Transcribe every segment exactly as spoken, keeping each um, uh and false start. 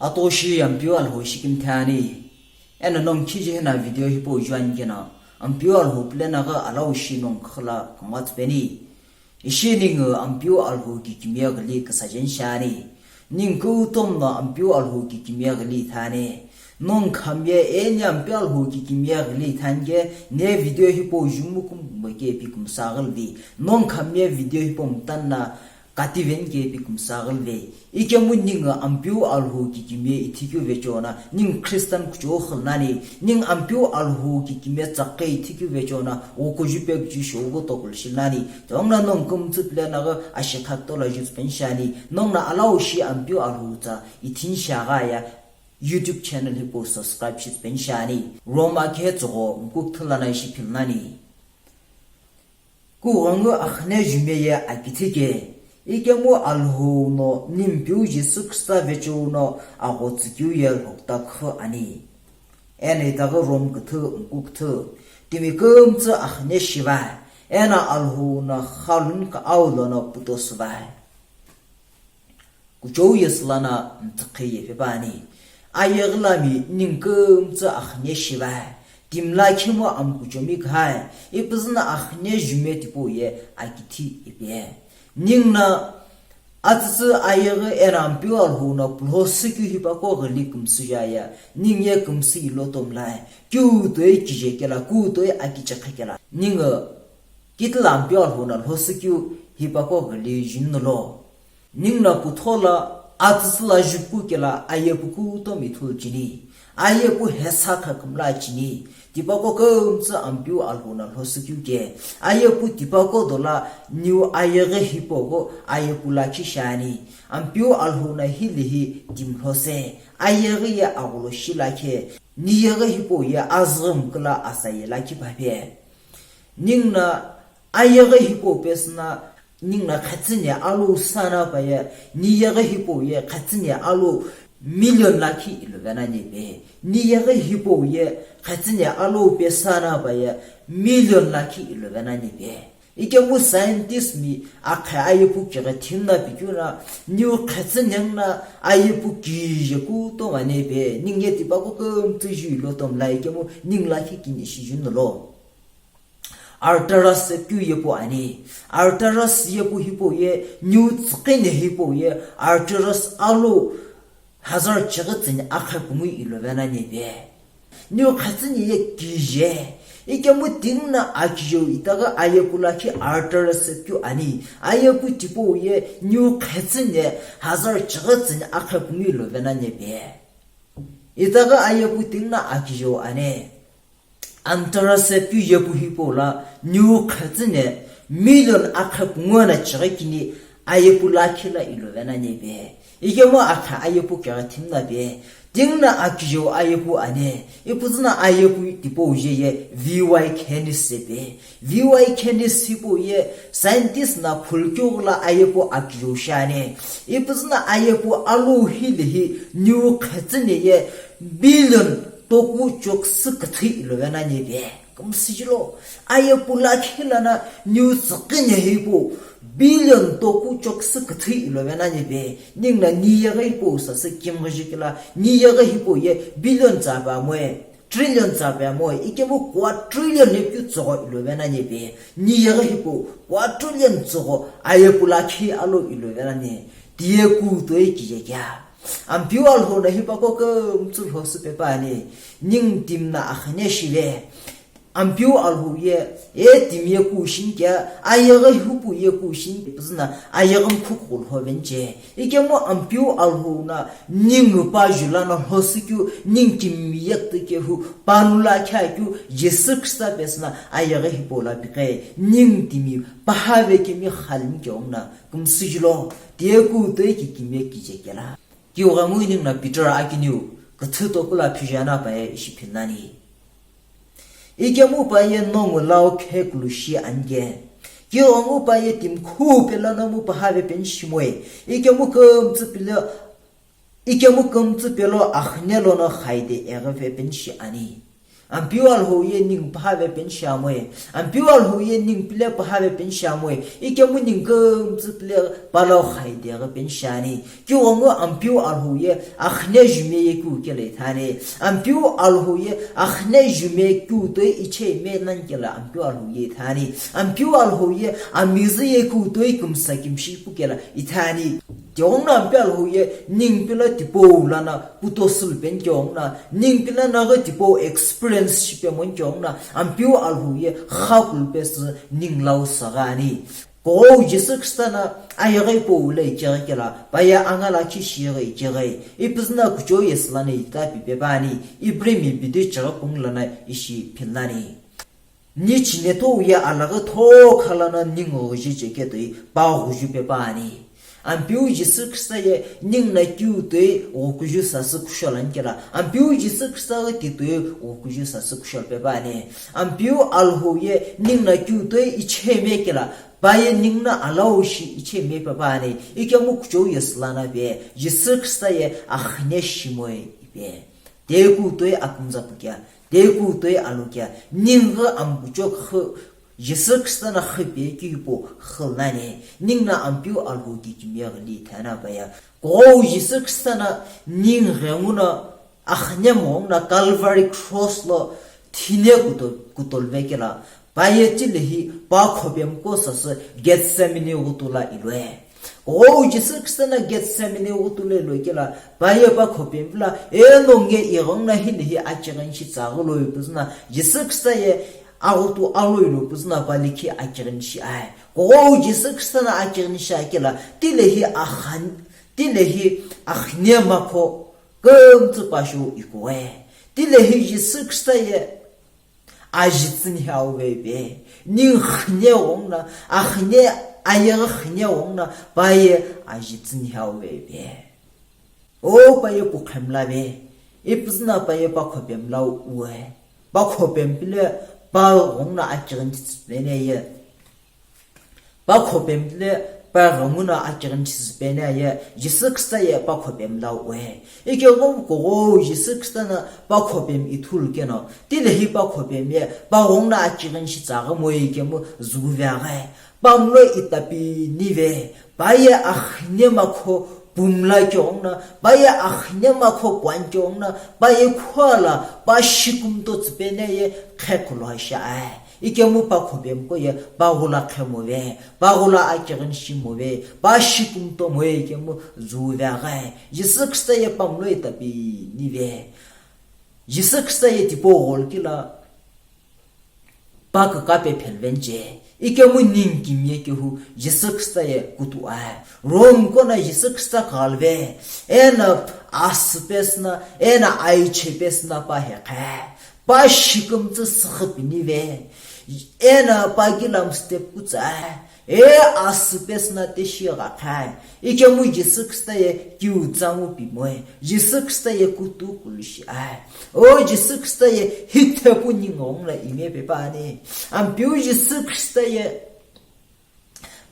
Atoshi Ampeu Alhou shikimthi ani. Eno nongu khiji hina video hipau juani keno, Ampeu Alhou pulena ghi alaushi nongu khila kümtsü peni. Ishi ningu Ampeu Alhou kikimiye ghili küsajen shiani. Ningu kutomo no Ampeu Alhou kikimiye ghili ithani. Nongu khamye eni Ampeu Alhou kikimiye ghili ithani ke, ne video hipau jumu kumbo ke pi kümsa ghili. Nongu khamye video hipau mtanna kati veni ke pi kümsa ghili. Ikemu ningu Ampeu Alhou kikimiye ithikeu vechona, ningu Christian kuchou khilnani, ningu Ampeu Alhou kikimiye tsaqe ithikeu vechona, okoju pe kuju shogo tokul shilnani. Tongna nongu kümtsü pulena ghi ashekha tola jutsu penshani, nongna alaushi Ampeu Alhou tsa ithin shagaya YouTube channel hipau subscribe shitsu penshani. Roma khe tsogo mkuk thulana ishi philnani. Kughengu akhne jume ye akithi ke, ikemu Alhou no Nimpeu Jisü Khrista vecheu no aghotsükeu ye lhokta khü ani. Eno itaghi Rome küthü, mkuk küthü, timi kümtsü akhne shiva, eno Alhou no khalun kau lono puto süva. Kuchou ye sülana mtsükhe ye pepani. Ayeghi lami ningu kümtsü akhne shiva, timi lakhi mo amkuchomi khai, ipüzüna akhne jume tipau ye akithi ipi. Ningna atsütsü ayeghi eno Ampeu Alhou no pulho sükeu hipaqo ghili kümsüja ye, ningu ye kümsü ilo tomlai, keu toi kije kela, keu toi akichekha kela. Ningu kitila Ampeu Alhou no lhosükeu hipaqo ghili juni lo. Ningna kuthola atsütsü la jupu kela ayepu kutomo ithulu cheni. Ayepu hesa khakümla cheni. Tipaqo kümtsü Ampeu Alhou no lhosükeu ke. Ayepu tipaqo dola niu ayeghi hipau gho ayepu lakhi shiani. Ampeu Alhou no hilihi timi lhose. Ayeghi ye agholo shi lakhi. Niyeghi hipau ye azüghi mküla asa ye lakhi pape. Ningna ayeghi hipau pesüna, ningna khetsüne alou sana paye, niyeghi hipau ye khetsüne alou million lakhi ilo vena nepe. Niyeghi hipau ye khetsüne alou pesana paye, million lakhi ilo vena nepe. Ikemu scientist mi akhe ayepu kighe thimna pikeu na, niu khetsüne nguna ayepu kije kutomo nepe. Ningu ye tipaqo kümtsü ju ilo tomlai ikemu ningu lakhi kini shi juni lo. Arcturus sepikeu yepu ani. Arcturus yepu hipau ye, niu tsüqine hipau ye, Arcturus alou hazar chighi tsüni akhe pungui ilo vena nepe. Niu khetsüne ye kije. Ikemu tinguna akijeu itaghi ayepu lakhi Arcturus sepikeu ani. Ayepu tipau ye niu khetsüne hazar chighi tsüni akhe pungui ilo vena nepe. Itaghi ayepu tinguna akijeu ani. Antares sepikeu yepu hipau la niu khetsüne million akhe punguna chighi kini ayepu lakhi la ilo vena nepe. Ikemu akhe ayepu kighe thimna pe. Tinguna akijeu ayepu ani. Ipüzüna ayepu tipau je ye V Y Canis sepe. V Y Canis hipau ye scientist na phulukeu la ayepu akijeu shiani. Ipüzüna ayepu alou hilihi niu khetsüne ye billion toku choksu küthü ilo vena nepe. Kümsüji lo, ayepu lakhi lono niu tsüqine hipau billion toku choksu küthü ilo vena nepe. Ninguna niyeghi hipau sasü kimghi jikela, niyeghi hipau ye billion tsa pe amoe. Trillion tsa pe amoe, ikemu quadrillion nepikeu tsogho ilo vena nepe. Niyeghi hipau quadrillion tsogho ayepu lakhi alou ilo vena ne. Tiye keu toi kije kea. Ampeu Alhou no hipaqo kümtsü lhosü pepani. Ningu timi no akhne shive. Ampeu Alhou ye, e timi ye keu shini kea, ayeghi hipau ye keu shini kea, ipüzüna ayeghi mkhu kughu lho veni che. Ikemu Ampeu Alhou no ningu pa ju lono lhosükeu, ningu kimiye kuthu kehu, panu lakhi akeu, Jisü Khrista pesüna ayeghi hipau la pikhe, ningu timi pahave kemi khalimi keu nguna, kümsüji lo, tiye keu toi kikimiye kije kela. Kughengu ninguna Peter akiniu, küthü toku la phijana paye ishi philnani. Ikemu paye nongu lau khekulu shi ani ke. Kughengu paye timi khupe lono mu pahave peni shimoe. Ikemu kümtsü pelo, ikemu kümtsü pelo akhne lono khaide eghive peni shi ani. Ampeu Alhou ye ningu pahave peni shiamoe. Ampeu Alhou ye ningu pile pahave peni shiamoe. Ikemu ningu kümtsü pile palau khaide ghi peni shiani. Kighongu Ampeu Alhou ye akhne jume ye keu kela ithani. Ampeu Alhou ye akhne jume keu toi ichei me nani kela Ampeu Alhou ye ithani. Ampeu Alhou ye amizü ye keu toi kümsa kimshi pu kela ithani. Kighongu Ampeu Alhou ye ningu pila tipau lana puto sülpeni kighongu na, ningu pila naghi tipau experience shipemoni kighongu na, Ampeu Alhou ye kha kulpesü ningu lau saghani. Kughou Jisü Khrista na ayeghi pou lo icheghi kela, paye anga lakhi shighi icheghi, ipüzü na kuchou yesü lana ita pipe pani, Ibrimi bidi chighi pungu lana ishi philnani. Ni chinetho ye alaghi thokha lana ningu ghuju cheketoi pa ghuju pe pani. Ampeu Jisü Khrista ye ningu na keu toi ghukuju sasü kusho lani kela, Ampeu Jisü Khrista ghi ti toi ghukuju sasü kusho pe pani. Ampeu Alhou ye ningu na keu toi ichei me kela, paye ningu na alau shi ichei me pe pani. Ikemu kuchou yesü lana be, Jisü Khrista ye akhne shimoe ipe. Teku toi akumza pukia, teku toi alukia, ningu amkucho khu Jisü Khrista na khipe kipo khilnani, ningu na Ampeu Alhou ki kimiye ghili thana paya. Kughou Jisü Khrista na ningu ghengu na akhne mongu na Calvary Cross lo thine kuto-, kutolve kela, paye tilehi pa khopemko sasü Gethsemane ghutu la iloe. Kughou Jisü Khrista na Gethsemane ghutu lo ilo kela, paye pa khopem pila, eno nge ighengu na hilehi achighi ni shi tsaghi lo ipüzü na, Jisü Khrista ye aghutu alo ilo püzü na pa likhi achighi ni shi ae. Kughou Jisü Khrista na achighi ni shi akela, tilehi akhan-, tilehi akhne makho kümtsü pa shou ikuwe. Tilehi Jisü Khrista ye ajitsü ni hau veve. Ningu khine ghongu na, akhine ayeghi khine ghongu na, paye ajitsü ni hau veve. O paye pu khemla ve, ipüzü na paye pa khopem lau ue. Pa khopem pile pa ghongu na achighi ni shi tsüpene ye. Pa khopem pile pa ghongu na achighi ni shi tsüpene ye, Jisü Khrista ye pa khopem lau ue. Ikemu kughou Jisü Khrista na pa khopem ithulu keno, tilehi pa khopem ye pa ghongu na achighi ni shi tsaghi moe ikemu zuve aghi. Pamlo itapi nive, paye akhne makho pumla kighongu na, paye akhne makho puani kighongu na, paye khuala pa shikumto tsüpene ye khe khulu shi ae. Ikemu pa khopemko ye pa ghula khe move, pa ghula achighi ni shi move, pa shikumto moe ikemu zuve aghi. Jisü Khrista ye pamlo itapi nive. Jisü Khrista ye tipau gholo kela, pa kükaphe phelveni che, ikemu ningu kimiye kehu Jisü Khrista ye kutu ae. Rome ko na Jisü Khrista khalve, eno asü pesü na, eno aiche pesü na pa hekhe. Pa shikümtsü sükhü pinive, eno pa kilamu step kutsae. E asü pesü na teshi ghakhae. Ikemu Jisü Khrista ye kiu tsangu pimoe. Jisü Khrista ye kutu kulushi ae. O Jisü Khrista ye hithepu ningu ghongu na ime pe pani. Ampeu Jisü Khrista ye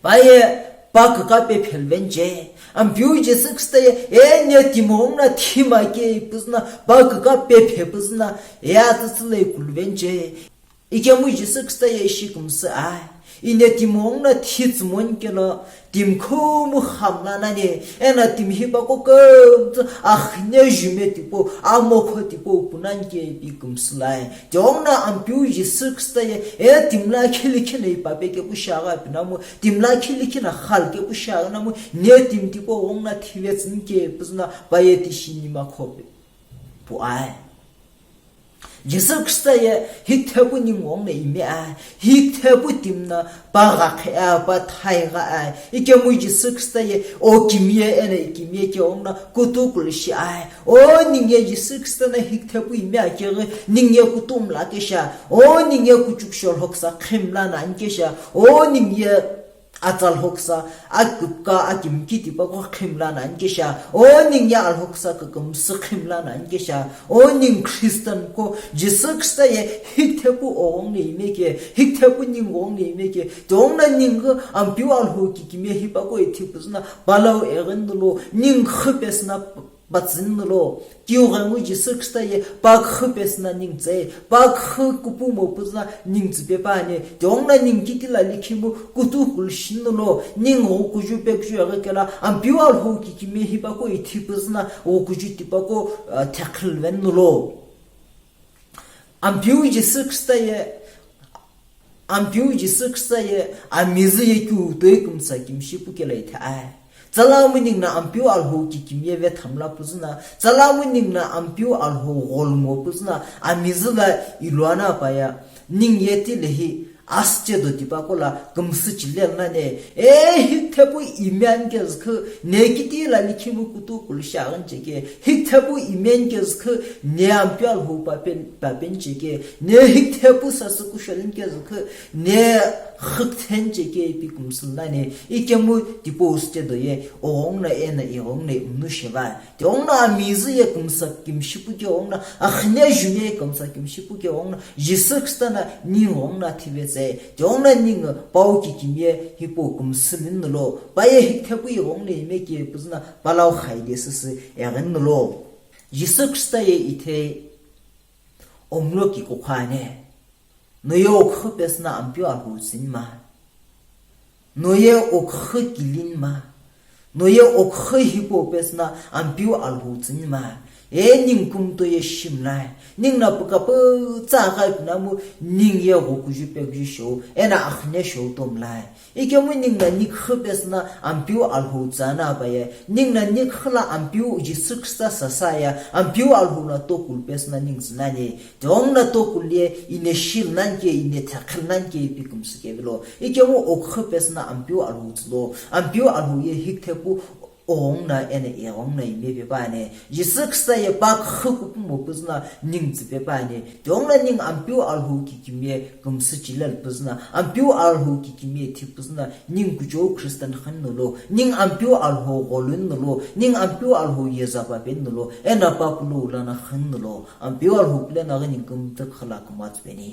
paye pa kükaphe phelveni che. Ampeu Jisü Khrista ye eno timi ghongu na thima ke ipüzü na, pa kükaphe phe püzü na, e atsütsü lo ikuluveni che. Ikemu Jisü Khrista ye ishi kümsü ae. Eno timi ghongu na thitsü moni kelo, timi khumu khamla nani, eno timi hipaqo kümtsü akhne jume tipau, amokho tipau pu nani ke ipi kümsü lae. Tighengu na Ampeu Jisü Khrista ye, e timi lakhi likhi na ipape kepu shiaghi pinamu, timi lakhi likhi na khal kepu shiaghi namu, eno timi tipau ghongu na thivetsü ni ke püzü na paye tishi ni makhope pu ae. Jisü Khrista ye hithepu ningu ghongu na ime ae, hithepu timi na pa ghakhe ae, pa thai gha ae. Ikemu Jisü Khrista ye o kimiye eno ikimiye ke ghongu na kutu kulushi ae. O ningu ye Jisü Khrista na hithepu ime akeghi, ningu ye kutu mla kesha. O ningu ye kuchukisho lhoksa khimla nani kesha. O ningu ye atsa lhoksa, aküpka, akimki tipaqo khimla nani kesha. O ningu ye alhoksa kükümsü khimla nani kesha. O ningu Christian ko Jisü Khrista ye hithepu o ghongu na ime ke, hithepu ningu ghongu na ime ke. Tighengu na ningu Ampeu Alhou ki kimiye hipaqo ithi püzü na, palau egheni lo ningu khipesü na patsü nilo. Kiu ghengu Jisü Khrista ye pakhu pesü na ningu tsü, pakhu kupumo püzü na ningu tsü pepa ani. Tiongna ningu kiti la likhimu kutu kulshi nilo. Ningu ghukuju pekju aghi kela Ampeu Alhou kikimiye hipaqo ithi püzü na ghukuju tipaqo, uh, thekhil ven nilo. Ampeu Jisü Khrista ye, Ampeu Jisü Khrista ye amizü ye kiu toi kümsa kimshi pukela ithe ai. Tsalamu ningu na Ampeu Alhou kikimiye ve thamla püzü na, tsalamu ningu na Ampeu Alhou gholumo püzü na, amizü la iluana paya, ningu ye tilehi asche do tipaqo la kümsü chilel nani, e hikthepu imian kezükhu, ne kiti la likhimu kutu kulshi aghi ncheke, hikthepu imian kezükhu, ne Ampeu Alhou papen, papen cheke, ne hikthepu sasü kushol nkezükhu, ne hikhthen cheke ipi kümsü nani, ikemu tipau sche do ye, oghongna ena ighongna imnu sheva. Tiongna amizü ye kümsa kimshi puke ongna, akhine june kümsa kimshi puke ongna, Jisü Khrista na ningu ongna thivetsü. Tiongna ningu pau kikimiye hipau kümsü min nilo, paye hikthepu ye ongna ime ke püzü na palau khaide süsü eghin nilo. Jisü Khrista ye ithe omlo kikukhu ani. Noye okhu pesü na Ampeu Alhou tsünima. Noye okhu kilinima. Noye okhu hipau pesü na Ampeu Alhou tsünima. E ningu kumto ye shimlai. Ningu na pukapütsa aghi pinamu ningu ye ghukuju pekju shou, ena akhine shou tomlai. Ikemu ningu na nikhu pesü na Ampeu Alhou tsü na paye. Ningu na nikhu la Ampeu Jisü Khrista sasa ya, Ampeu Alhou na tokul pesü na ningu tsü nani. Tiongna tokul ye ine shil nani ke, ine thekhil nani ke ipi kümsü kevilo. Ikemu okhu pesü na Ampeu Alhou tsülo. Ampeu Alhou ye hikthepu oghongna ena ighongna ime pepa ani. Jisü Khrista ye pakhu kupumo püzü na ningu tsü pepa ani. Tiongna ningu Ampeu Alhou kikimiye kümsü chilel püzü na, Ampeu Alhou kikimiye thi püzü na, ningu kuchou Christian khin nilo, ningu Ampeu Alhou gholu nilo, ningu Ampeu Alhou ye zapa pen nilo, ena papu lo ulana khin nilo, Ampeu Alhou pule na ghi ningu kumtü khala kumatsü peni.